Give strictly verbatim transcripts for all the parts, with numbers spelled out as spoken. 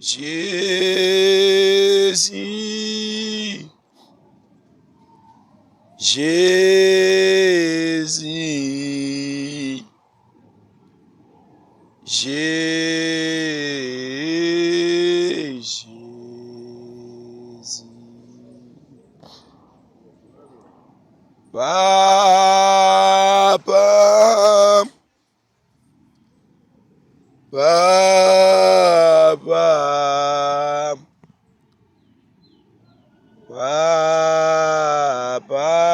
Jezi, Jezi, Jezi. Papa, Papa, Papa, Papa.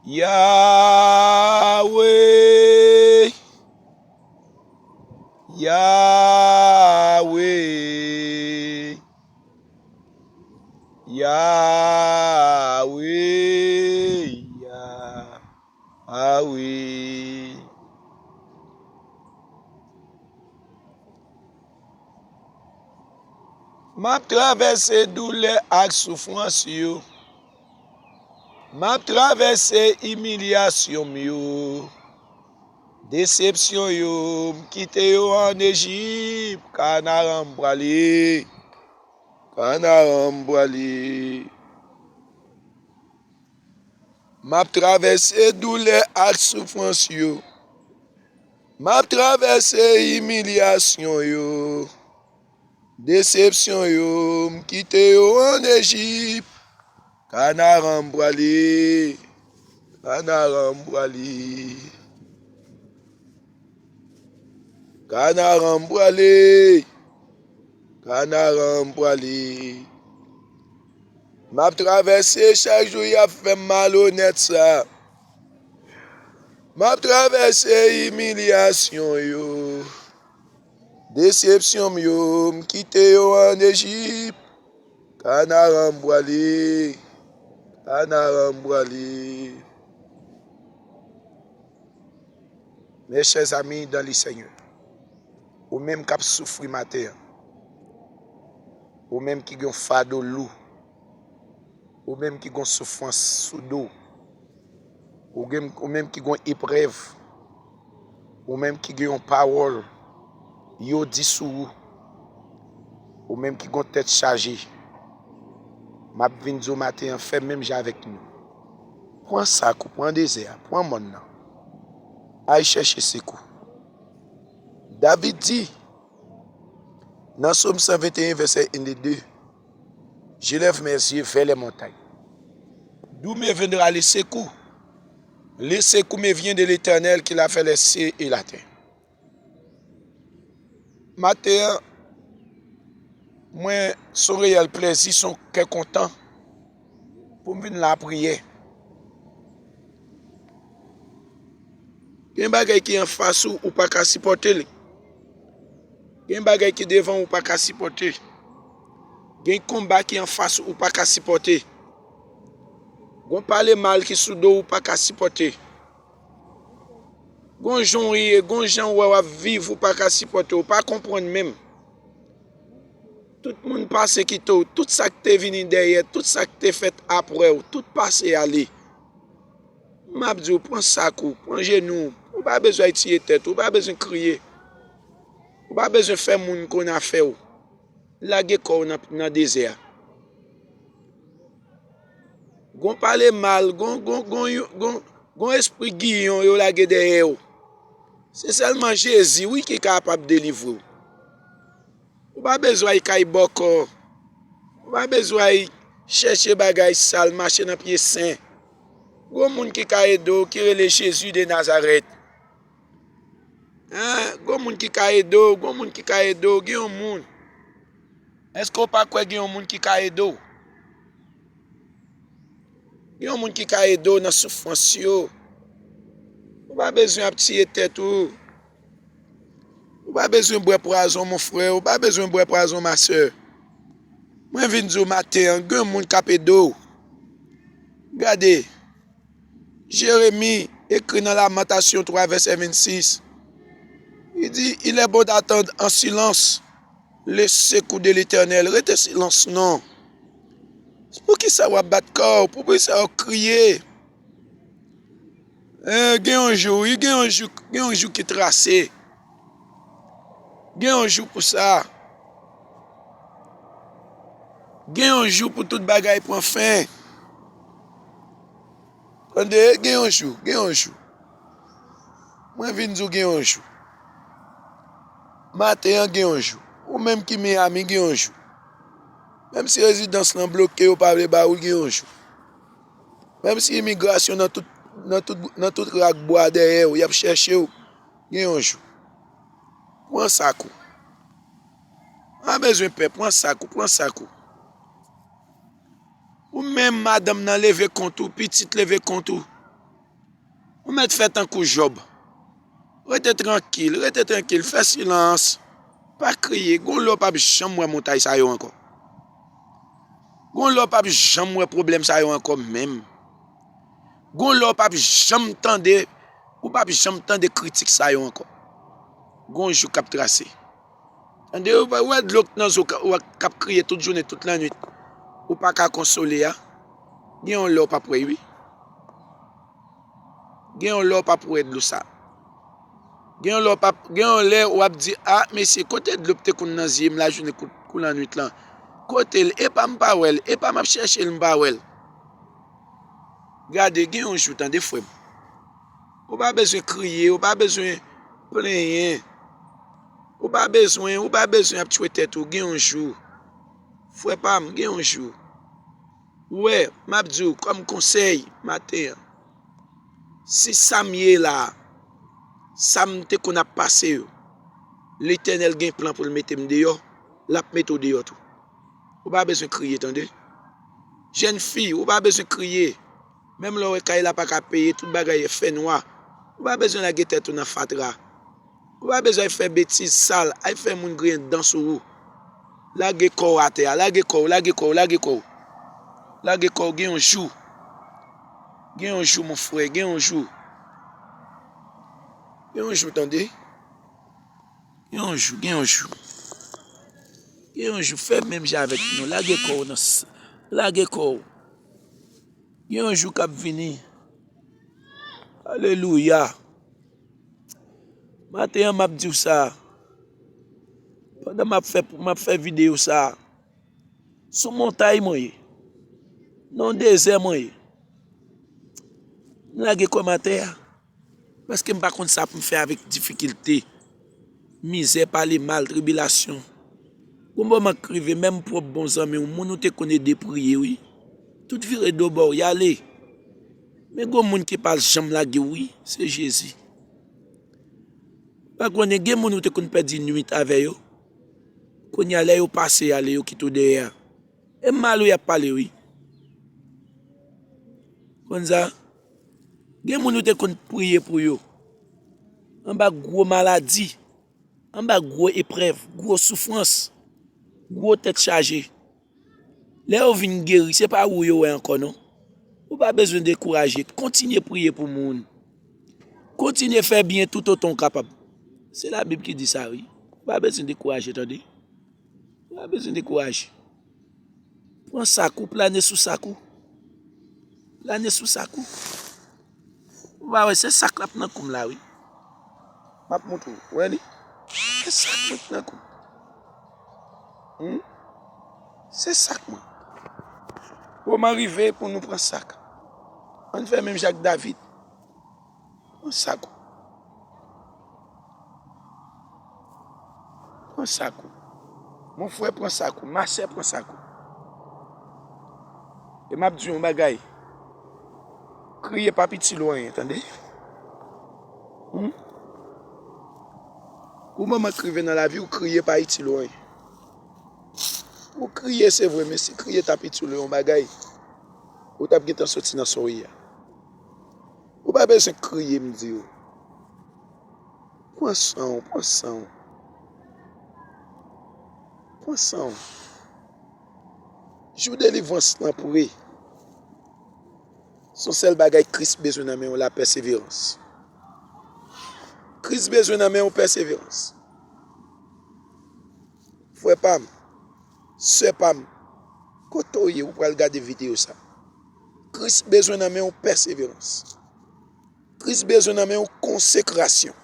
Yawe, Yawe, Yawe, Yawe. M ap travèse doulè ak soufrans yo. M ap travèse imilyasyon m yo. Desepsyon yo, m kite yo ann Ejip. Kanaran m prale. Kanaran m prale. M ap travèse doulè ak soufrans yo. M ap travèse imilyasyon yo. Desepsyon yo, m kite yo ann Ejip. Kanaran m prale. Kanaran m prale. Kanaran m prale. Kanaran m prale. M ap travèse chak jou y ap fè m malonèt sa. M ap travèse imilyasyon yo. Desepsyon m yo, m kite yo ann Ejip. Kanaran m prale. Kanaran m prale. Mes chers amis dans le Seigneur, ou menm k ap soufri maten an, ou menm ki gen yon fado lou, ou menm ki gen yon soufrans sou do w, ou gen, ou menm ki gen yon eprèv, ou menm ki gen yon pawòl yo di sou ou, ou menm ki gen yon tèt chaje, m ap vin di w maten an, fè menm jan avèk nou. Pran sak ou, pran dezè a, pran mòn nan. Al chèche sekou. David di, nan Sòm san venteyen, vèsè en e de, Je lève mes yeux vers les montagnes. D'où me viendra le secours? Le secours me vient de l'Éternel qui l'a fait les cieux et la terre. Maten an, mwen, se yon reyèl plèzi, se yon kè kontan pou m vin lapriyè. Gen bagay ki anfas ou, ou pa ka sipòte li. Gen bagay ki devan ou, ou pa ka sipòte. Gen konba ki anfas ou, ou pa ka sipòte. Gon pale mal ki sou do ou, ou pa ka sipòte. Gon jan w ye, gon jan w wè w ap viv, ou pa ka sipòte, ou pa konprann menm. Tout moun pase kite w, tout sa k te vini dèyè, tout sa k te fèt apre w, tout pase ale. M ap di w, pran sak ou, pran jenou w. Ou pa bezwen tiye tèt ou, ou pa bezwen kriye. Ou pa bezwen fè moun konn afè w. Lage kò w nan, nan dezè a. Gon pale mal, gon, gon, gon, gon, gon espri giyon yo lage dèyè w. Se sèlman Jezi, wi, ki kapab delivre w. Ou pa bezwen al kay bòkò. Ou pa bezwen al chèche bagay sal, mache nan pye sen. Gon moun ki ka ede w, ki rele Jezi de Nazarèt. Hein? Gon moun ki ka ede w, gon moun ki ka ede w, gen yon moun. Èske w pa kwè gen yon moun ki ka ede w? Gen yon moun ki ka ede w nan soufrans yo. Ou pa bezwen ap tiye tèt ou. Ou pa bezwen bwè pwazon, mon frè. Ou pa bezwen bwè pwazon, ma sè. Mwen vin di w maten an, gen moun k ap ede w. Gade, Jeremi ekri nan Lamantasyon twa, vèsè vennsis. Li di, Il est bon d'attendre en silence le secours de l'Éternel. Rete silans non. Poukisa w ap bat kò w? Poukisa w ap kriye? Eh, gen yon jou, wi, gen yon jou, gen yon jou ki trase. Gen yon jou pou sa. Gen yon jou pou tout bagay pran fen. Tande, gen yon jou, gen yon jou. Mwen vin di w gen yon jou. Maten an gen yon jou. Ou menm ki Miami gen yon jou. Menm si rezidans lan bloke, yo pa vle ba ou l gen yon jou. Menm si imigrasyon nan tout, nan tout, nan tout rak bwa dèyè w, y ap chèche w, gen yon jou. Pran sak ou. Pa bezwen pè, pran sak ou, pran sak ou. Ou menm madanm nan leve kont ou, pitit leve kont ou. Ou mèt fè tankou Jòb. Rete trankil, rete trankil, fè silans. Pa kriye, gon lè w p ap janm wè montay sa yo ankò. Gon lè w p ap janm wè pwoblèm sa yo ankò menm. Gon lè w p ap janm tande, ou p ap janm tande kritik sa yo ankò. Gon jou k ap trase. Tande, ou wè dlo k nan zo k ap kriye tout jounen, tout lannwit. Ou pa ka konsole a. Gen yon lè w p ap wè, wi. Gen yon lè w p ap wè dlo sa. Gen yon lè w p ap, gen yon lè w ap di, a, mesye, kote dlo k te konn nan zye m lajounen kou, kou lannwit lan? Kote l? Epa m pa wè l, epa m ap chèche l, m pa wè l. Gade, gen yon jou, tande, frè m. Ou pa bezwen kriye, ou pa bezwen plenyen. Ou pa bezwen, ou pa bezwen ap tchwe tèt ou, gen yon jou. Frè pa m, gen yon jou. Ou wè, m ap di w kòm konsèy maten an, si sa m ye la a, sa m te konn ap pase yo, Letènèl gen plan pou l mete m deyò, l ap mete w deyò tou. Ou pa bezwen kriye, tande. Jèn fi, ou pa bezwen kriye. Menm lè w wè kay la pa ka peye, tout bagay fè nwa, ou pa bezwen lage tèt ou nan fatra. Ou pa bezwen al fè betiz sal, al fè moun griyen dan sou ou. Lage kò w atè a, lage kò w, lage kò w, lage kò w. Lage kò w, gen yon jou. Gen yon jou, mon frè, gen yon jou. Gen yon jou, tande. Gen yon jou, gen yon jou. Gen yon jou, fè menm jan avèk nou. Lage kò w nan s-, lage kò w. Gen yon jou k ap vini. Alelouya. Maten an, m ap di w sa. Pandan m ap fè, m ap fè videyo sa, sou montay mwen ye. Nan yon dezè mwen ye. M lage kò m atè a. Paske m pa konn sa pou m fè avèk difikilte, mizè, pale mal, tribilasyon. Gon moman k rive, menm pwòp bon zanmi w, moun ou te konn ede priye, wi. Tout vire do ba w, y ale. Men gon moun ki pa janm lage w, wi, se Jezi. Pa konnen, gen moun ou te konn pèdi nwit avè yo. Kounye a, lè yo pase ale, yo kite w dèyè a. E mal ou y ap pale, wi. Konn sa? Gen moun ou te konn priye pou yo. Anba gwo maladi, anba gwo eprèv, gwo soufrans, gwo tèt chaje. Lè yo vin geri, se pa ou yo wè ankò, non. Ou pa bezwen dekouraje. Kontinye priye pou moun. Kontinye fè byen toutotan w kapab. Se Labib ki di sa, wi. Ou pa bezwen dekouraje, tande. Ou pa bezwen dekouraje. Pran sak ou, plane sou sak ou. Plane sou sak ou. Ou pa wè, se sak l ap nan kou m la, wi. M ap montre w. Ou wè li? Se sak mwen ki nan kou m. Hmm? Se sak mwen. Moman rive pou nou pran sak. Ann fè menm jan ak David. Pran sak ou. Pran sak ou. Mon frè, pran sak ou. Ma sè, pran sak ou. E m ap di w yon bagay. Kriye p ap itil ou anyen, tande? Hmm? Gon moman k rive nan lavi w, kriye pa itil ou anyen. Ou kriye, se vre, men si kriye t ap itil ou yon bagay, ou t ap gentan soti nan sa w ye a. Ou pa bezwen kriye, m di w. Pran san w, pran san w. Pran san w. Jou delivrans lan pre. Se yon sèl bagay Kris bezwen nan men w la, pèseverans. Kris bezwen nan men w, pèseverans. Frè pa m, sè pa m, kote w ye, ou pral gade videyo sa. Kris bezwen nan men w, pèseverans. Kris bezwen nan men w konsekrasyon.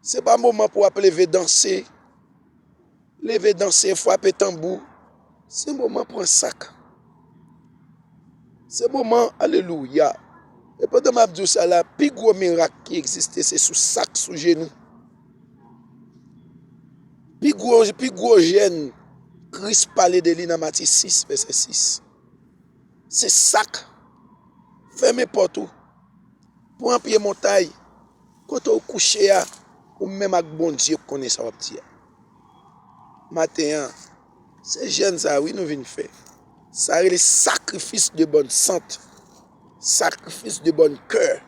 Se pa moman pou w ap leve danse, leve danse, frape tanbou. Se moman pran sak. Se moman, alelouya. E pandan m ap di w sa la, pi gwo mirak ki egziste, se sou sak, sou jenou. Pi gwo, pi gwo jèn, Kris pale de li nan Matye sis, vèsè sis. Se sak. Fèmen pòt ou. Pran pye montay. Kote w kouche a, ou menm ak Bondye k konnen sa w ap di a. Maten an, se jèn sa a, wi, nou vin fè. Sa rele sacrifice de bonne santé. Sacrifice de bonne cœur.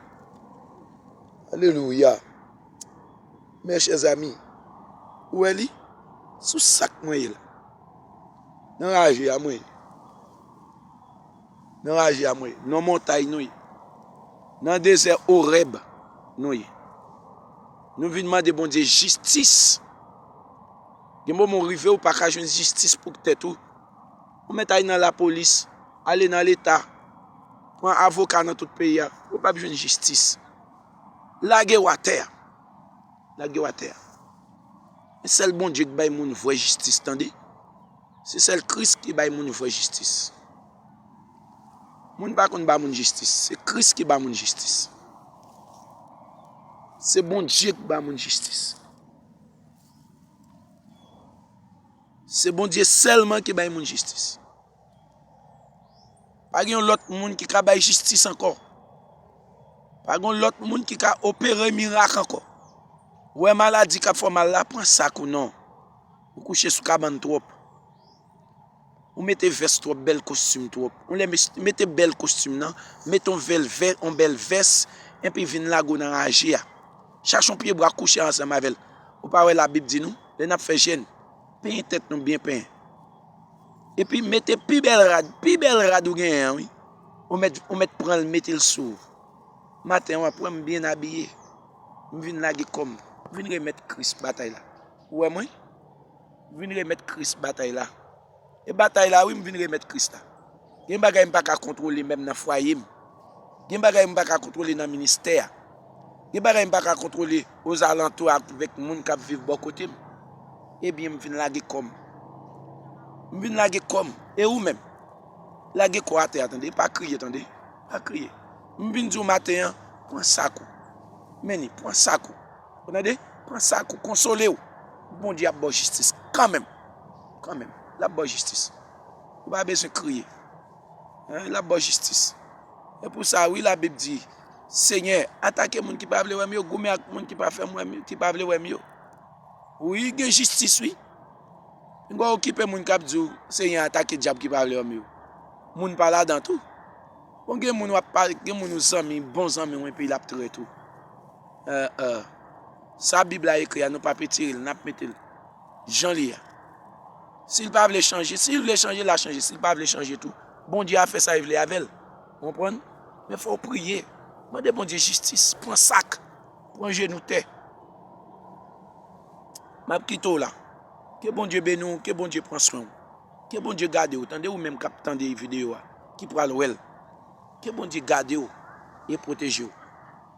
Alelouya. Mes chers amis, ou wè li? Sou sak mwen ye la. Nan raje a mwen ye. Nan raje a mwen ye. Nan montay nou ye. Nan dezè Orèb nou ye. Nou vin mande Bondye jistis. Gen moman w rive, ou pa ka jwenn jistis pou tèt ou. Ou mèt al nan lapolis, ale nan leta, pran avoka nan tout peyi a, ou p ap jwenn jistis. Lage w atè a. Lage w atè a. E sèl Bondye ki bay moun vrè jistis, tande. Se sèl Kris ki bay moun vrè jistis. Moun pa konn ba moun jistis. Se Kris ki ba moun jistis. Se Bondye ki ba moun jistis. Se Bondye sèlman ki bay moun jistis. Pa gen yon lòt moun ki ka bay jistis ankò. Pa gen yon lòt moun ki ka opere mirak ankò. Ou wè maladi k ap fè w mal la, pran sak ou non. Ou kouche sou kabann twòp. Ou mete vès twòp, bèl kostim twòp. Ou lè mes- mete bèl kostim nan, mete yon bèl vè- yon bèl vès, epi vin lage w nan raje a. Chache yon pyebwa kouche ansanm avè l. Ou pa wè Labib di nou, lè n ap fè jèn, penyen tèt nou byen penyen. Epi mete pi bèl rad, pi bèl rad ou genyen an, wi. Ou mèt, ou mèt pran l, mete l sou ou. Maten an, w ap wè m byen abiye. M vin lage kò m. M vin remèt Kris batay la. Ou wè mwen? M vin remèt Kris batay la. E batay la, wi, m vin remèt Kris la. Gen bagay m pa ka kontwole menm nan fwaye m. Gen bagay m pa ka kontwole nan ministè a. Gen bagay m pa ka kontwole ozalantou avèk moun k ap viv bò kote m. Ebyen, m vin lage kò m. M vin lage kò m. E ou menm? Lage kò atè a, tande. Pa kriye, tande. Pa kriye. M vin di w maten an, pran sak ou. Men ni, pran sak ou. Ou tande? Pran sak ou, konsole w. Bondye ap ba w jistis kanmenm. Kanmenm. L ap ba w jistis. Ou pa bezwen kriye. Hein? L ap ba w jistis. E pou sa, wi, Labib di, Senyè, atake moun ki pa vle wè m yo, goumen ak moun ki pa fè m wè m yo, ki pa vle wè m yo. Wi, gen jistis, wi. Pinga w okipe moun k ap di w, Senyè, atake dyab ki pa vle wè m yo. Moun pa ladan tou. Bon, gen moun w ap pale, gen moun ou zanmi, bon zanmi w, epi l ap trèt ou. Eh, eh. Sa Bib la ekri a, nou p ap etire l, n ap mete l jan li ye a. Si l pa vle chanje, si l vle chanje, l a chanje. Si l pa vle chanje tou, Bondye a fè sa l vle avè l. Ou konprann? Men fò w priye. Mande Bondye jistis. Pran sak. Pran jenou tè. M ap kite w la. Ke Bondye beni w, ke Bondye pran swen w. Ke Bondye gade w, tande, ou menm k ap tande videyo a, ki pral wè l. Ke Bondye gade w e pwoteje w.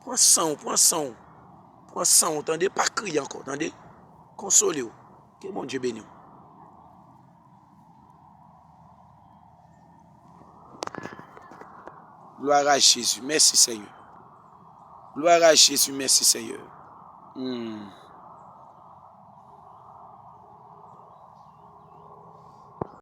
Pran san w, pran san w. Pran san w, tande, pa kriye ankò, tande. Konsole w. Ke Bondye beni w. Glwa a Jezi. Mèsi, Senyè. Glwa a Jezi. Mèsi, Senyè. Hmm.